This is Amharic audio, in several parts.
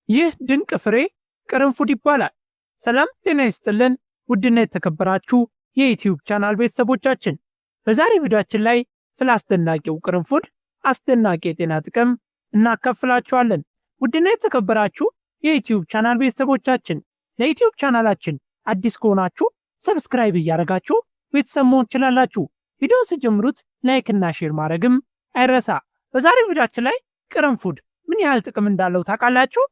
ይህ ድንቅ ፍሬ ቅርንፉድ ይባላል። ሰላም ጤና ይስጥልን ውድና የተከበራችሁ የዩቲዩብ ቻናል ቤተሰቦቻችን፣ በዛሬ ቪዲዮአችን ላይ ስለ አስደናቂው ቅርንፉድ አስደናቂ የጤና ጥቅም እናካፍላችኋለን። ውድና የተከበራችሁ የዩቲዩብ ቻናል ቤተሰቦቻችን፣ ለዩቲዩብ ቻናላችን አዲስ ከሆናችሁ subscribe እያደረጋችሁ ቤተሰብ መሆን ትችላላችሁ። ቪዲዮ ስትጀምሩት like እና share ማድረግም አይረሳ። በዛሬው ቪዲዮአችን ላይ ቅርንፉድ ምን ያህል ጥቅም እንዳለው ታውቃላችሁ?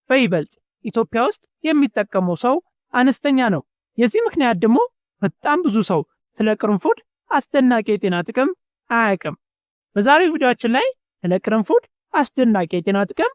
በይበልጥ ኢትዮጵያ ውስጥ የሚጠቀመው ሰው አነስተኛ ነው። የዚህ ምክንያት ደግሞ በጣም ብዙ ሰው ስለ ቅርንፉድ አስደናቂ የጤና ጥቅም አያውቅም። በዛሬው ቪዲዮአችን ላይ ስለ ቅርንፉድ አስደናቂ የጤና ጥቅም፣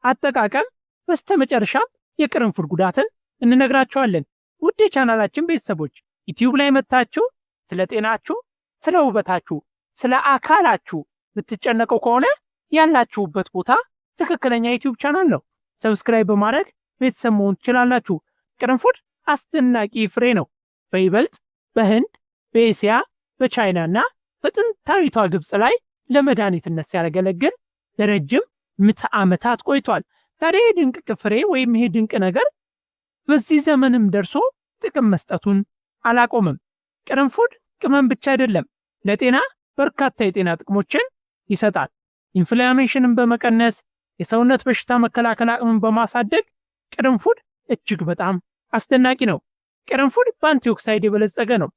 አጠቃቀም፣ በስተመጨረሻም የቅርንፉድ ጉዳትን እንነግራችኋለን። ውድ የቻናላችን ቤተሰቦች፣ ዩቲዩብ ላይ መጥታችሁ ስለ ጤናችሁ፣ ስለ ውበታችሁ፣ ስለ አካላችሁ የምትጨነቀው ከሆነ ያላችሁበት ቦታ ትክክለኛ ዩቲዩብ ቻናል ነው። Subscribe በማድረግ ቤተሰብ መሆን ትችላላችሁ። ቅርንፉድ አስደናቂ ፍሬ ነው። በይበልጥ በህንድ፣ በኤስያ፣ በቻይና እና በጥንታዊቷ ግብፅ ላይ ለመድኃኒትነት ሲያገለግል ለረጅም ምዕተ ዓመታት ቆይቷል። ታዲያ ይህ ድንቅ ፍሬ ወይም ይሄ ድንቅ ነገር በዚህ ዘመንም ደርሶ ጥቅም መስጠቱን አላቆምም። ቅርንፉድ ቅመም ብቻ አይደለም፣ ለጤና በርካታ የጤና ጥቅሞችን ይሰጣል። Inflammation ን በመቀነስ፣ የሰውነት በሽታ መከላከል አቅምን በማሳደግ ቅርንፉድ እጅግ በጣም አስደናቂ ነው። ቅርንፉድ በ antioxidant የበለጸገ ነው።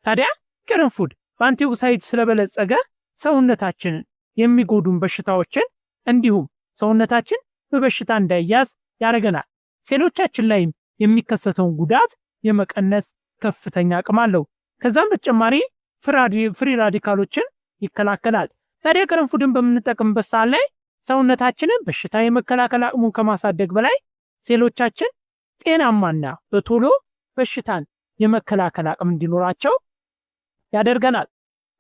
ታዲያ ቅርንፉድ በ antioxidant ስለበለጸገ ሰውነታችንን የሚጎዱን በሽታዎችን እንዲሁም ሰውነታችን በበሽታ እንዳይያዝ ያደርገናል። ሴሎቻችን ላይም የሚከሰተውን ጉዳት የመቀነስ ከፍተኛ አቅም አለው። ከዛም በተጨማሪ free radical ኦችን ይከላከላል። ታዲያ ቅርንፉድን በምንጠቀምበት ሰዓት ላይ ሰውነታችንን በሽታ የመከላከል አቅሙን ከማሳደግ በላይ ሴሎቻችን ጤናማና በቶሎ በሽታን የመከላከል አቅም እንዲኖራቸው ያደርገናል።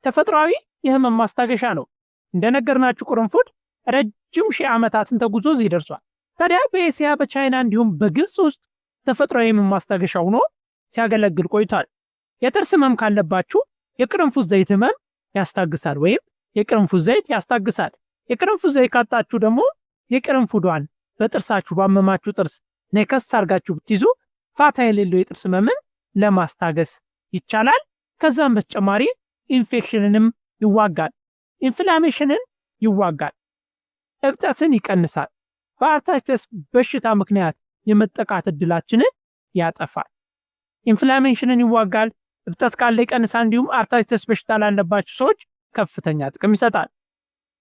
ተፈጥሯዊ የህመም ማስታገሻ ነው። እንደነገርናችሁ ቅርንፉድ ረጅም ሺህ ዓመታትን ተጉዞ እዚህ ደርሷል። ታዲያ በኤስያ፣ በቻይና እንዲሁም በግብፅ ውስጥ ተፈጥሯዊ የህመም ማስታገሻ ሆኖ ሲያገለግል ቆይቷል። የጥርስ ህመም ካለባችሁ የቅርንፉድ ዘይት ህመም ያስታግሳል ወይም የቅርንፉድ ዘይት ያስታግሳል። የቅርንፉድ ዘይት ካጣችሁ ደግሞ የቅርንፉዷን በጥርሳችሁ ባመማችሁ ጥርስ ነከስ አርጋችሁ ብትይዙ ፋታ የሌለው የጥርስ ህመምን ለማስታገስ ይቻላል። ከዛም በተጨማሪ ኢንፌክሽንንም ይዋጋል፣ inflammation ን ይዋጋል፣ እብጠትን ይቀንሳል። በ arthritis በሽታ ምክንያት የመጠቃት እድላችንን ያጠፋል። Inflammation ን ይዋጋል፣ እብጠት ካለ ይቀንሳል። እንዲሁም arthritis በሽታ ላለባቸው ሰዎች ከፍተኛ ጥቅም ይሰጣል።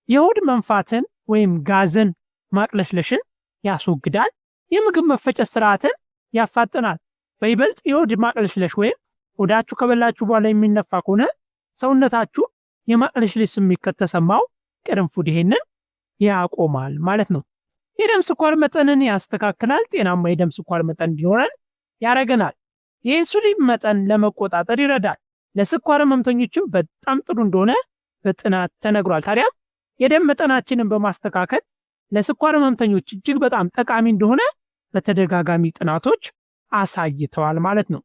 የሆድ መንፋትን ወይም ጋዝን ማቅለሽለሽን ያስወግዳል። የምግብ መፈጨት ስርዓትን ያፋጥናል። በይበልጥ የሆድ ማቅለሽለሽ ወይም ሆዳችሁ ከበላችሁ በኋላ የሚነፋ ከሆነ፣ ሰውነታችሁ የማቅለሽለሽ ስሜት ከተሰማው ቅርንፉድ ይሄንን ያቆማል ማለት ነው። የደም ስኳር መጠንን ያስተካክላል። ጤናማ የደም ስኳር መጠን እንዲኖረን ያደርገናል። የኢንሱሊን መጠን ለመቆጣጠር ይረዳል። ለስኳር ህመምተኞችም በጣም ጥሩ እንደሆነ በጥናት ተነግሯል። ታዲያ የደም መጠናችንን በማስተካከል ለስኳር ህመምተኞች እጅግ በጣም ጠቃሚ እንደሆነ በተደጋጋሚ ጥናቶች አሳይተዋል ማለት ነው።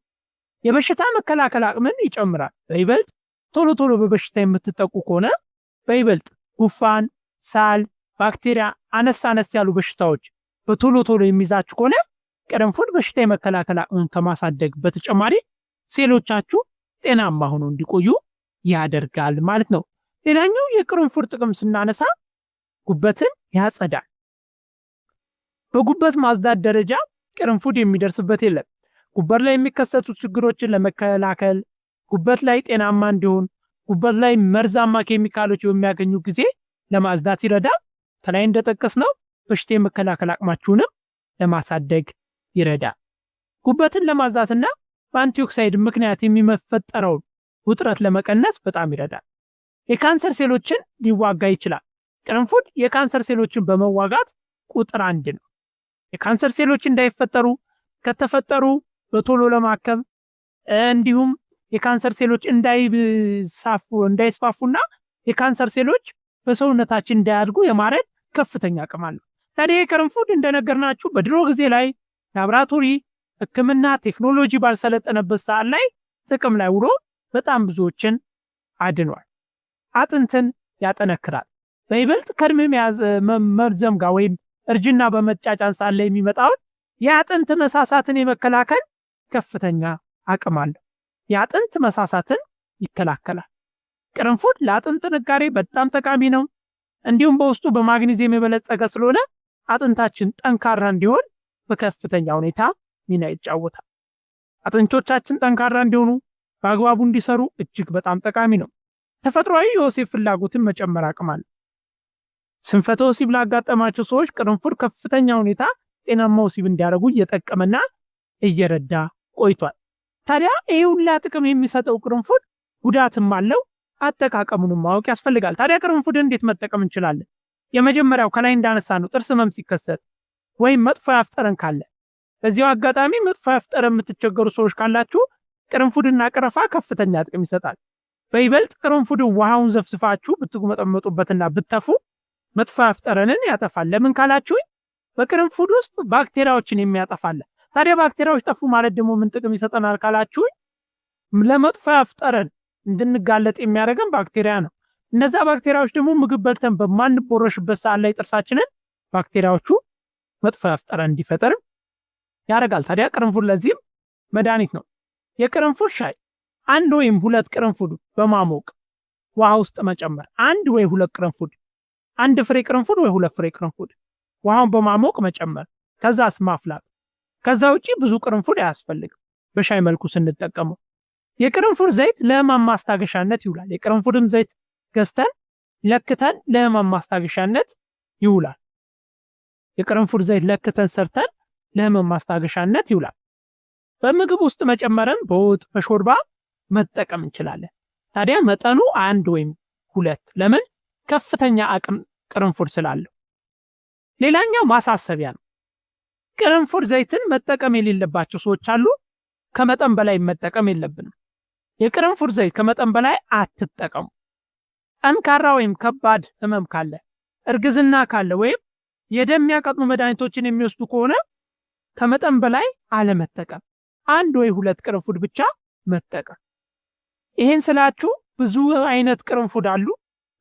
የበሽታ መከላከል አቅምን ይጨምራል። በይበልጥ ቶሎ ቶሎ በበሽታ የምትጠቁ ከሆነ፣ በይበልጥ ጉንፋን፣ ሳል፣ ባክቴሪያ፣ አነስ አነስ ያሉ በሽታዎች በቶሎ ቶሎ የሚይዛችሁ ከሆነ ቅርንፉድ በሽታ የመከላከል አቅምን ከማሳደግ በተጨማሪ ሴሎቻችሁ ጤናማ ሆነው እንዲቆዩ ያደርጋል ማለት ነው። ሌላኛው የቅርንፉድ ጥቅም ስናነሳ ጉበትን ያጸዳል። በጉበት ማጽዳት ደረጃ ቅርንፉድ የሚደርስበት የለም። ጉበት ላይ የሚከሰቱ ችግሮችን ለመከላከል፣ ጉበት ላይ ጤናማ እንዲሆን፣ ጉበት ላይ መርዛማ ኬሚካሎች በሚያገኙ ጊዜ ለማጽዳት ይረዳል። ከላይ እንደጠቀስነው በሽታ የመከላከል አቅማችሁንም ለማሳደግ ይረዳል። ጉበትን ለማጽዳትና በ antioxidant ምክንያት የሚፈጠረውን ውጥረት ለመቀነስ በጣም ይረዳል። የካንሰር ሴሎችን ሊዋጋ ይችላል። ቅርንፉድ የካንሰር ሴሎችን በመዋጋት ቁጥር አንድ ነው። የካንሰር ሴሎች እንዳይፈጠሩ፣ ከተፈጠሩ በቶሎ ለማከም፣ እንዲሁም የካንሰር ሴሎች እንዳይስፋፉና የካንሰር ሴሎች በሰውነታችን እንዳያድጉ የማድረግ ከፍተኛ አቅም አለው። ታዲያ የቅርንፉድ እንደነገርናችሁ በድሮ ጊዜ ላይ ላብራቶሪ ሕክምና ቴክኖሎጂ ባልሰለጠነበት ሰዓት ላይ ጥቅም ላይ ውሎ በጣም ብዙዎችን አድኗል። አጥንትን ያጠነክራል። በይበልጥ ከእድሜ መርዘም ጋር ወይም እርጅና በመጫጫን ሳለ የሚመጣውን የአጥንት መሳሳትን የመከላከል ከፍተኛ አቅም አለው። የአጥንት መሳሳትን ይከላከላል። ቅርንፉድ ለአጥንት ጥንካሬ በጣም ጠቃሚ ነው። እንዲሁም በውስጡ በማግኒዚየም የበለጸገ ስለሆነ አጥንታችን ጠንካራ እንዲሆን በከፍተኛ ሁኔታ ሚና ይጫወታል። አጥንቶቻችን ጠንካራ እንዲሆኑ በአግባቡ እንዲሰሩ እጅግ በጣም ጠቃሚ ነው። ተፈጥሯዊ የወሲብ ፍላጎትን መጨመር አቅም አለው። ስንፈተ ወሲብ ላጋጠማቸው ሰዎች ቅርንፉድ ከፍተኛ ሁኔታ ጤናማ ወሲብ እንዲያደርጉ እየጠቀመና እየረዳ ቆይቷል። ታዲያ ይህ ሁላ ጥቅም የሚሰጠው ቅርንፉድ ጉዳትም አለው። አጠቃቀሙንም ማወቅ ያስፈልጋል። ታዲያ ቅርንፉድን እንዴት መጠቀም እንችላለን? የመጀመሪያው ከላይ እንዳነሳ ነው ጥርስ ህመም ሲከሰት ወይም መጥፎ የአፍ ጠረን ካለ። በዚያው አጋጣሚ መጥፎ የአፍ ጠረን የምትቸገሩ ሰዎች ካላችሁ ቅርንፉድና ቀረፋ ከፍተኛ ጥቅም ይሰጣል። በይበልጥ ቅርንፉድን ውሃውን ዘፍዝፋችሁ ብትጉመጠመጡበትና ብተፉ መጥፎ የአፍ ጠረንን ያጠፋል። ለምን ካላችሁኝ በቅርንፉድ ውስጥ ባክቴሪያዎችን የሚያጠፋለ። ታዲያ ባክቴሪያዎች ጠፉ ማለት ደግሞ ምን ጥቅም ይሰጠናል ካላችሁኝ ለመጥፎ የአፍ ጠረን እንድንጋለጥ የሚያደርገን ባክቴሪያ ነው። እነዛ ባክቴሪያዎች ደግሞ ምግብ በልተን በማንቦረሽበት ሰዓት ላይ ጥርሳችንን ባክቴሪያዎቹ መጥፎ የአፍ ጠረን እንዲፈጠር ያደርጋል። ታዲያ ቅርንፉድ ለዚህም መድኃኒት ነው። የቅርንፉድ ሻይ አንድ ወይም ሁለት ቅርንፉድ በማሞቅ ውሃ ውስጥ መጨመር። አንድ ወይ ሁለት ቅርንፉድ፣ አንድ ፍሬ ቅርንፉድ ወይ ሁለት ፍሬ ቅርንፉድ ውሃውን በማሞቅ መጨመር፣ ከዛስ ማፍላት። ከዛ ውጪ ብዙ ቅርንፉድ አያስፈልግም በሻይ መልኩ ስንጠቀመው። የቅርንፉድ ዘይት ለህመም ማስታገሻነት ይውላል። የቅርንፉድም ዘይት ገዝተን ለክተን ለህመም ማስታገሻነት ይውላል። የቅርንፉድ ዘይት ለክተን ሰርተን ለህመም ማስታገሻነት ይውላል። በምግብ ውስጥ መጨመርም በወጥ በሾርባ መጠቀም እንችላለን። ታዲያ መጠኑ አንድ ወይም ሁለት፣ ለምን ከፍተኛ አቅም ቅርንፉድ ስላለው። ሌላኛው ማሳሰቢያ ነው። ቅርንፉድ ዘይትን መጠቀም የሌለባቸው ሰዎች አሉ። ከመጠን በላይ መጠቀም የለብንም። የቅርንፉድ ዘይት ከመጠን በላይ አትጠቀሙ። ጠንካራ ወይም ከባድ ህመም ካለ፣ እርግዝና ካለ ወይም የደም የሚያቀጥኑ መድኃኒቶችን የሚወስዱ ከሆነ ከመጠን በላይ አለመጠቀም፣ አንድ ወይ ሁለት ቅርንፉድ ብቻ መጠቀም። ይሄን ስላችሁ ብዙ አይነት ቅርንፉድ አሉ።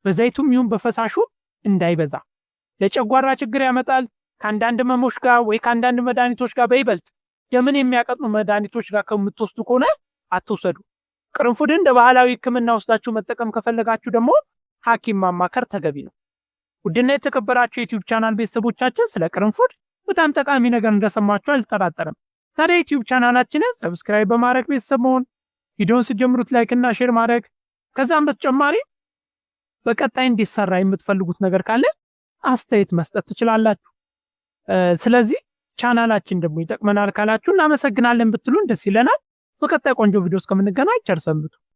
በዘይቱም ይሁን በፈሳሹ እንዳይበዛ ለጨጓራ ችግር ያመጣል። ከአንዳንድ ህመሞች ጋር ወይ ከአንዳንድ መድኃኒቶች ጋር በይበልጥ ደምን የሚያቀጥኑ መድኃኒቶች ጋር ከምትወስዱ ከሆነ አትውሰዱ። ቅርንፉድን እንደ ባህላዊ ሕክምና ወስዳችሁ መጠቀም ከፈለጋችሁ ደግሞ ሐኪም ማማከር ተገቢ ነው። ውድና የተከበራችሁ የዩቲዩብ ቻናል ቤተሰቦቻችን ስለ ቅርንፉድ በጣም ጠቃሚ ነገር እንደሰማችሁ አልጠራጠርም። ታዲያ ዩቲዩብ ቻናላችንን subscribe በማድረግ ቤተሰብ መሆን፣ ቪዲዮን ስትጀምሩት like እና share ማድረግ፣ ከዛም በተጨማሪ በቀጣይ እንዲሰራ የምትፈልጉት ነገር ካለ አስተያየት መስጠት ትችላላችሁ። ስለዚህ ቻናላችን ደግሞ ይጠቅመናል ካላችሁ እናመሰግናለን ብትሉን ደስ ይለናል። በቀጣይ ቆንጆ ቪዲዮ እስከምንገናኝ ቸር ሰንብቱ።